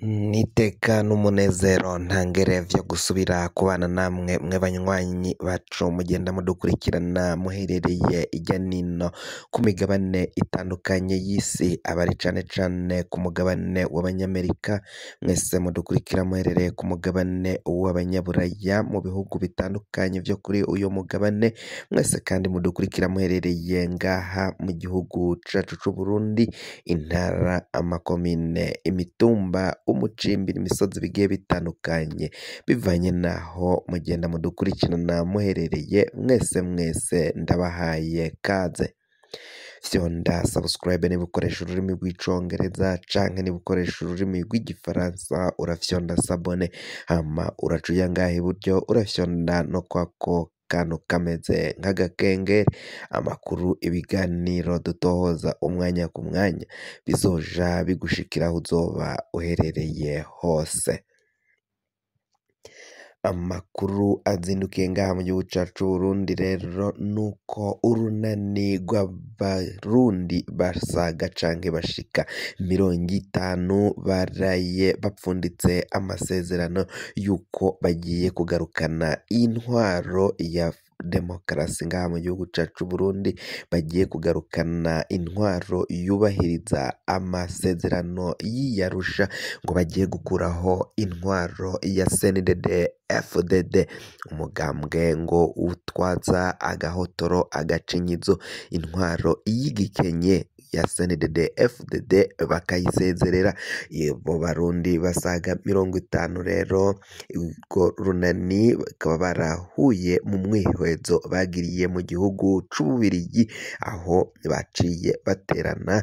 N'iteka n'umunezero ntangere vyo gusubira kubana namwe mwe banywanyi bacu mugenda mudukurikirana muherereye irya nino ku migabane itandukanye y'isi, abari cane cane ku mugabane w'abanyamerika, mwese mudukurikira muherereye ku mugabane w'abanyaburaya mu bihugu bitandukanye vyo kuri uyo mugabane, mwese kandi mudukurikira muherereye ngaha mu gihugu cacu c'Uburundi, intara, amakomine, imitumba, umucimbiri, imisozi bigiye bitandukanye, bivanye naho mugenda mudukurikirana muherereye, mwese mwese ndabahaye kaze. Fyonda subscribe niba ukoresha ururimi rw'icongereza canke niba ukoresha ururimi rw'igifaransa urafyonda s'abonner, hama uraca uja ngaha iburyo urafyonda no kwako kantu kameze nk'agakengeri, amakuru, ibiganiro dutohoza umwanya ku mwanya bizoja bigushikira aho uzoba uherereye hose. Amakuru azindukiye ngaha mu gihugu cacu c'Uburundi rero nuko urunani rw'abarundi basaga canke bashika 50 baraye bapfunditse amasezerano yuko bagiye kugarukana intwaro ya demokarasi ngaha mu gihugu cacu c'Uburundi, bagiye kugarukana intwaro yubahiriza amasezerano y'Iyarusha, ngo bagiye gukuraho intwaro ya CNDD FDD, umugambwe ngo utwaza agahotoro agacinyizo, intwaro y'igikenye ya CNDD FDD bakayisezerera. Abo barundi basaga 50 rero urwo runani bakaba barahuye mu mwihwezo bagiriye mu gihugu c'Ububirigi, aho baciye baterana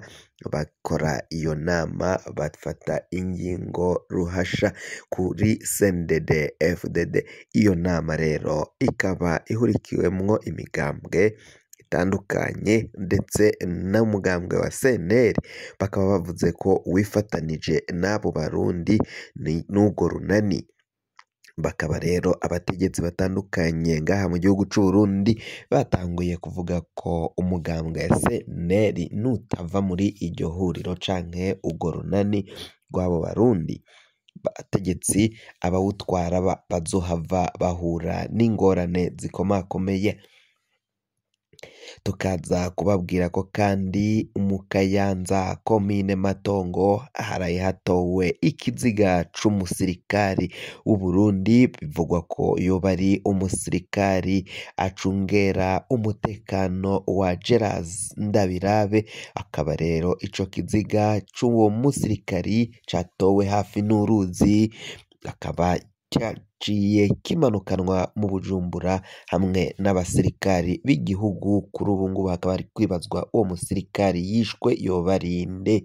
bakora iyo nama bafata ingingo ruhasha kuri CNDD FDD. Iyo nama rero ikaba ihurikiwemwo imigambwe itandukanye ndetse n'umugambwe wa CNL, bakaba bavuze ko wifatanije n'abo barundi n'urwo runani. Bakaba rero abategetsi batandukanye ngaha mu gihugu c'Uburundi batanguye kuvuga ko umugambwe CNL nutava muri iryo huriro canke urwo runani rw'abo barundi, abategetsi abawutwara bazohava bahura n'ingorane zikomakomeye. Tukaza kubabwira ko kandi mu Kayanza komine Matongo haraye hatowe ikiziga c'umusirikari w'Uburundi, bivugwa ko yoba ari umusirikari acungera umutekano wa Gerard Ndabirabe, akaba rero ico kiziga c'uwo musirikari catowe hafi n'uruzi, akaba caciye kimanukanwa mu Bujumbura hamwe n'abasirikari b'igihugu. Kuri ubu ngubu hakaba hari kwibazwa uwo musirikari yishwe yoba ari nde.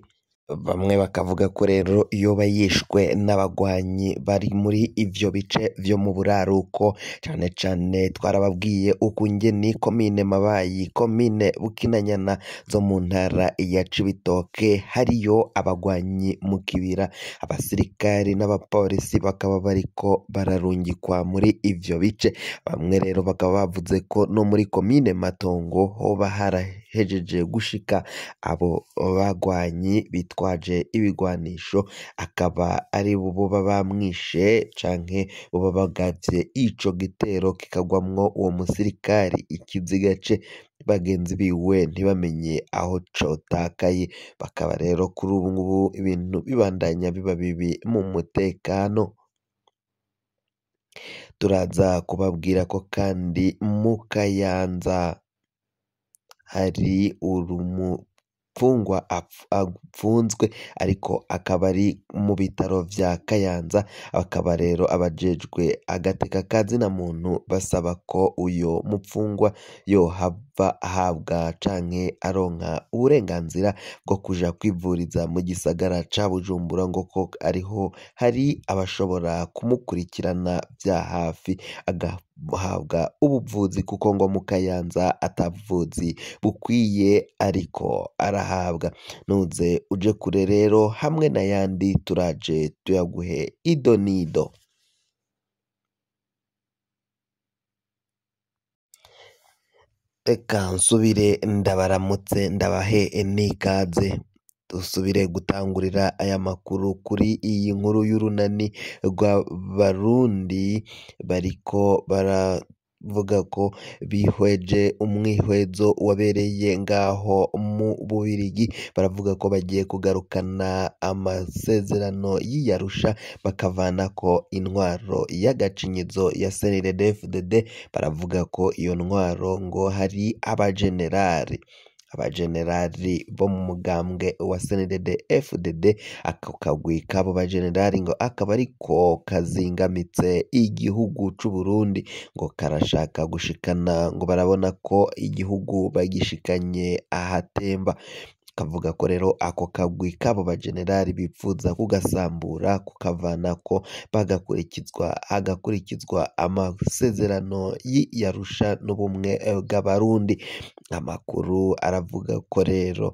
Bamwe bakavuga ko rero yoba yishwe n'abagwanyi bari muri ivyo bice vyo mu buraruko, cane cane twarababwiye ukungene komine Mabayi, komine Bukinanyana zo mu ntara ya Cibitoke hariyo abagwanyi mu kibira, abasirikari n'abapolisi bakaba bariko bararungikwa muri ivyo bice. Bamwe rero bakaba bavuze ko no muri komine Matongo hoba harahejeje gushika abo bagwanyi bitwaje ibigwanisho, akaba ari bo boba bamwishe canke boba bagavye ico gitero kikagwamwo uwo musirikari ikiziga ce bagenzi biwe ntibamenye aho cotakaye. Bakaba rero kuri ubu ngubu ibintu bibandanya biba bibi mu mutekano. Turaza kubabwira ko kandi mu Kayanza hari umupfungwa apfunzwe ariko akaba ari mu bitaro vya Kayanza, akaba rero abajejwe agateka ka zina muntu basaba ko uyo mupfungwa yohava ahabwa canke aronka uburenganzira bwo kuja kwivuriza mu gisagara ca Bujumbura, ngo ko ariho hari abashobora kumukurikirana vya hafi agahabwa ubuvuzi, kuko ngo mu Kayanza atabuvuzi bukwiye ariko arahabwa. Nuze uje kure rero hamwe n'ayandi turaje tuyaguhe ido nido. Reka nsubire ndabaramutse ndabahe n'ikaze. Dusubire gutangurira aya makuru kuri iyi nkuru y'urunani rw'Abarundi bariko baravuga ko bihweje umwihwezo wabereye ngaho mu Bubirigi, baravuga ko bagiye kugarukana amasezerano y'Iyarusha bakavanako intwaro y'agacinyizo ya CNDD-FDD, baravuga ko iyo ntwaro ngo hari abajenerali bo mu mugambwe wa CNDD-FDD, ako kagwi k'abo bajenerali ngo akaba ariko kazingamitse igihugu c'Uburundi, ngo karashaka gushikana, ngo barabona ko igihugu bagishikanye ahatemba. Kavuga ko rero ako kagwi k'abo bajenerali bipfuza kugasambura, kukavanako, bagakurikizwa hagakurikizwa amasezerano y'Iyarusha n'ubumwe bw'Abarundi. Amakuru aravuga ko rero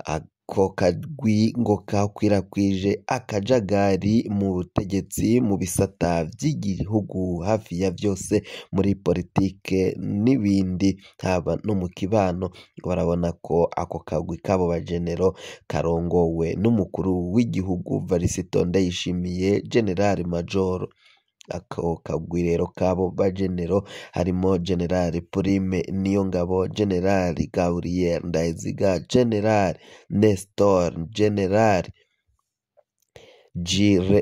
ako kagwi ngo kakwirakwije akajagari mu butegetsi, mu bisata vy'igihugu hafi ya vyose, muri politike n'ibindi, haba no mu kibano. Barabona ko ako kagwi k'abo bajenero karongowe n'umukuru w'igihugu Varisito Ndayishimiye, General Major. Ako kagwi rero k'abo bajenero harimo General Prime Niyongabo, General Gabriel Ndayiziga, General Nestor, General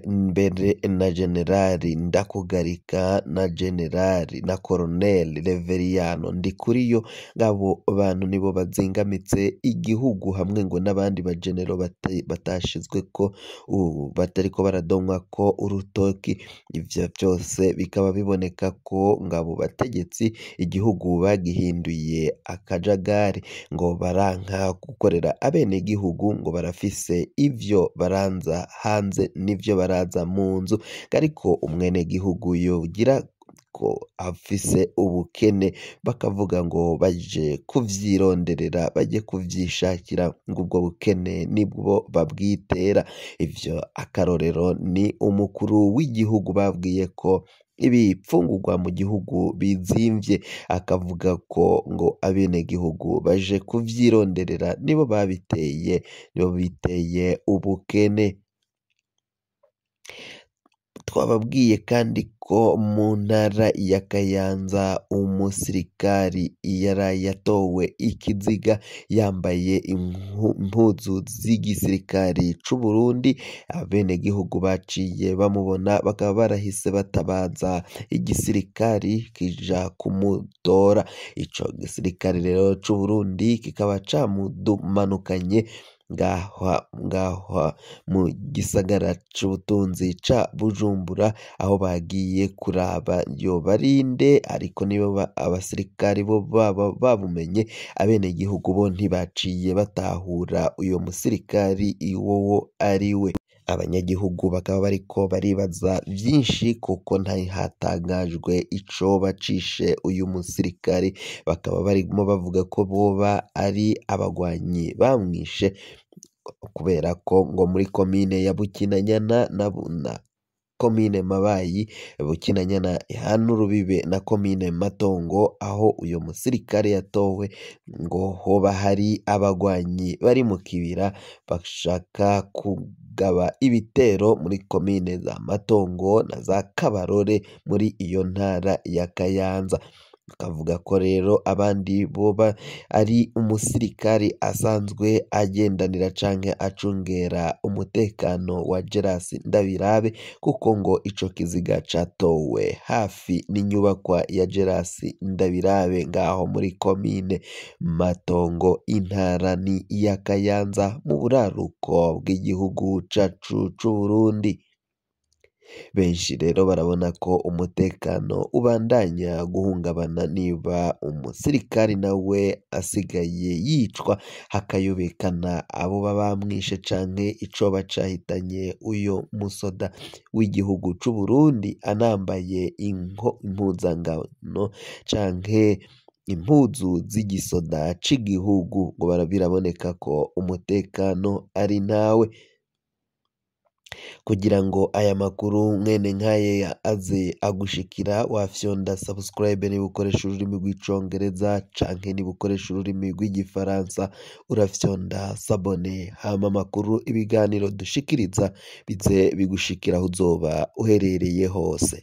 Mbere na General Ndakugarika na General na Colonel Reveriyano Ndikuriyo. Ngabo bantu nibo bazingamitse igihugu, hamwe ngo n'abandi bajenero batashizweko ubu batariko baradomwako urutoki. Ivyo vyose bikaba biboneka ko ngabo bategetsi igihugu bagihinduye akajagari, ngo baranka gukorera abenegihugu, ngo barafise ivyo baranza hanze n'ivyo baraza mu nzu, ariko umwenegihugu yogira ko afise ubukene bakavuga ngo baje kuvyironderera, baje kuvyishakira, ngo ubwo bukene nibwo babwitera. Ivyo akarorero ni umukuru w'igihugu babwiye ko ibifungurwa mu gihugu bizimvye, akavuga ko ngo abenegihugu baje kuvyironderera, nibo babiteye, nibo biteye ubukene. Twababwiye kandi ko mu ntara ya Kayanza umusirikari yaraye yatowe ikiziga yambaye impuzu z'igisirikari c'Uburundi, abenegihugu baciye bamubona bakaba barahise batabaza igisirikari kija kumutora. Ico gisirikari rero c'Uburundi kikaba camumanukanye ngahwa mu gisagara c'ubutunzi ca Bujumbura, aho bagiye kuraba yoba ari nde, ariko niba abasirikari bo baba babumenye, abenegihugu bo ntibaciye batahura uyo musirikari uwo ari we. Abanyagihugu bakaba bariko baribaza vyinshi kuko ntihatangajwe ico bacishe uyu musirikari, bakaba barimo bavuga ko boba ari abagwanyi bamwishe, kubera ko ngo muri komine ya Bukinanyana na komine Mabayi, Bukinanyana ihana urubibe na komine Matongo, aho uyo musirikare yatowe, ngo hoba hari abagwanyi bari mu kibira bashaka kugaba ibitero muri komine za Matongo na za Kabarore muri iyo ntara ya Kayanza. Bakavuga ko rero abandi boba ari umusirikari asanzwe agendanira canke acungera umutekano wa Gerasi Ndabirabe, kuko ngo ico kiziga catowe hafi n'inyubakwa ya Gerasi Ndabirabe ngaho muri komine Matongo, intara ni iya Kayanza, mu buraruko bw'igihugu cacu c'Uburundi. Benshi rero barabona ko umutekano ubandanya guhungabana niba umusirikari nawe asigaye yicwa, hakayobekana abo baba bamwishe canke icoba cahitanye uyo musoda w'igihugu c'Uburundi anambaye impuzangano canke impuzu z'igisoda c'igihugu, ngo biraboneka ko umutekano ari ntawe. Kugira ngo aya makuru mwene nk'aya aze agushikira, wafyonda subscribe niba ukoresha ururimi rw'icongereza, canke niba ukoresha ururimi rw'igifaransa urafyonda s'abonner, hama amakuru, ibiganiro dushikiriza bize bigushikira aho uzoba uherereye hose.